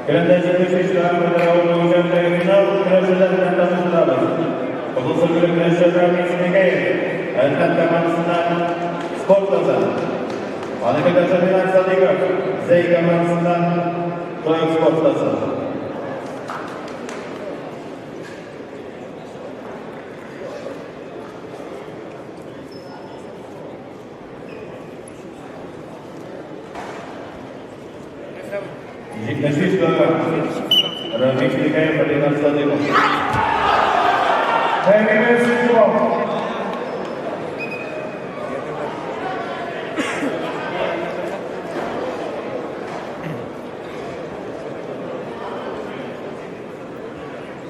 Келәмдә 73 килограмм үлчәмдәге финал көрәшчеләр белән таныштырабыз. Кызыл сөлгеле көрәшче Рамил Синекаев, Әлмәт командасыннан спорт таза. Аныкы Ринат Садыйков, Зәй командасыннан шулай спорт таза. 73 килограмм. Рамил Синекаев, Ринат Садыйков. Бәйгене Сидоров.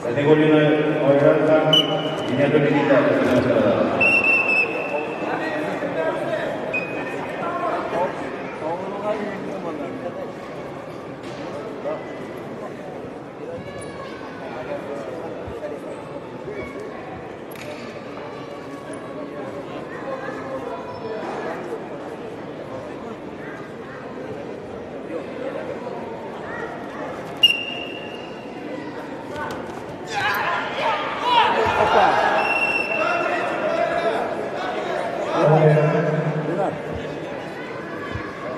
Садыйкуллина Айрат һәм Зиннәтуллин Илдар.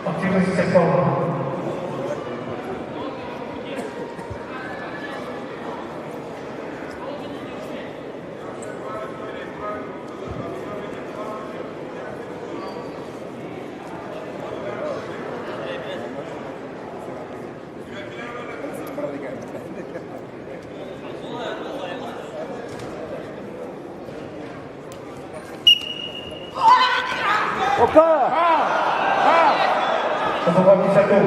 Активность сектора. Опа! Кызылга кисәтү.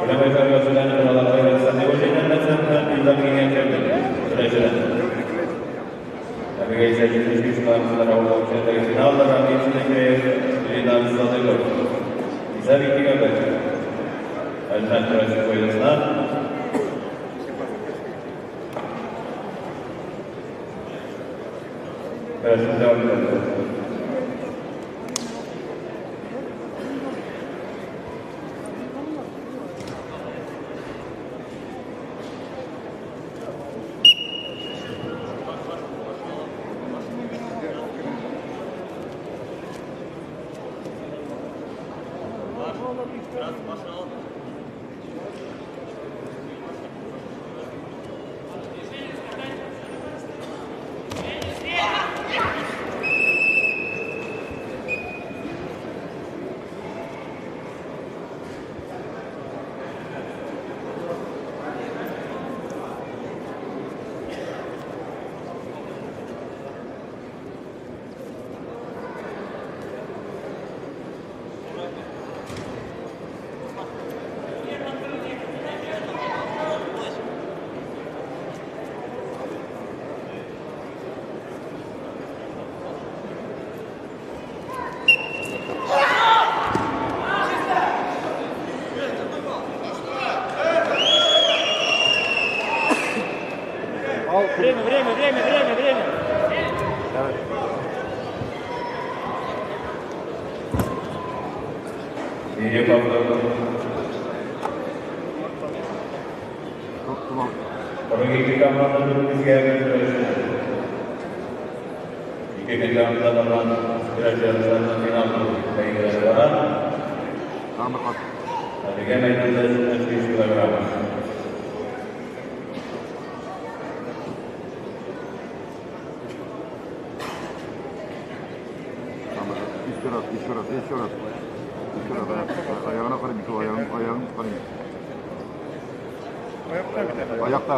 Бүләк көрәшчеләрне торалар Айрат Садыйкуллин һәм Илдар Гиниятуллин көрәшчеләр. Әлегә исә 73 килограмм авырлык үлчәмендәге финалда Рамил Синекаев, Ринат Садыйков. Исәп 2-1. Әлмәт көрәше файдасына. Көрәшне дәвам итәбез. Время, время, время, время, время. Видео повтор. 42 команда bizga көрәшчеләр. 2 килограммда барган көрәшчеләрнең финал бәйгеләре бара. Әлегә мәйданда 73 килограмм. Еще раз, еще раз, еще раз. Еще раз. Аягына карыйм, еще аягын, аягын карыйм. Аякта.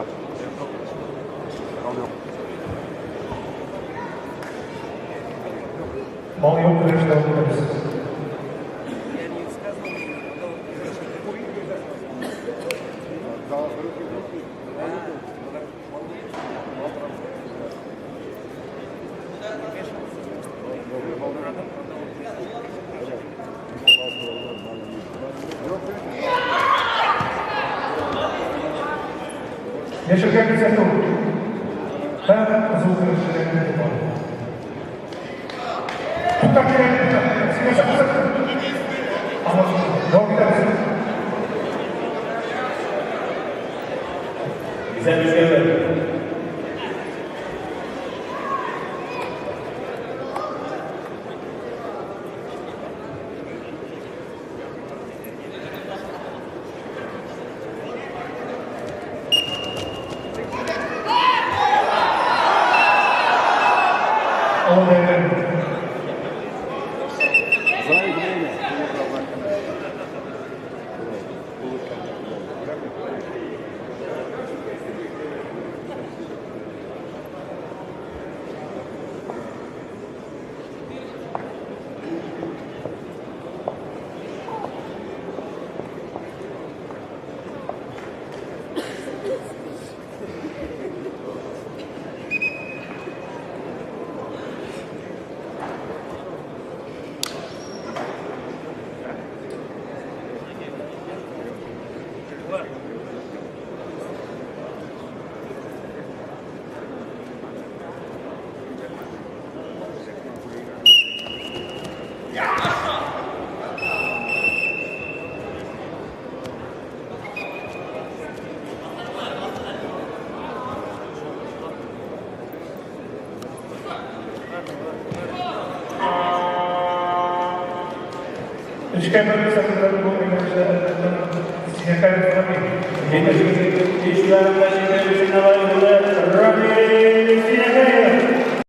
Фол юк. Фол юк, көрәш дәвам итәбез. Яшәргә кисәтү һәм кызу көрәшчеләрне бар. Тукта кирәк, тукта. Аңлашылды. Дәвам итәбез. Исәп 3-1. Алып бәрелә. Остановить время. 3-1 исәбендә бу Синекаев Рамил. 78 килограммда җиңүче булды Рамил Синекаев.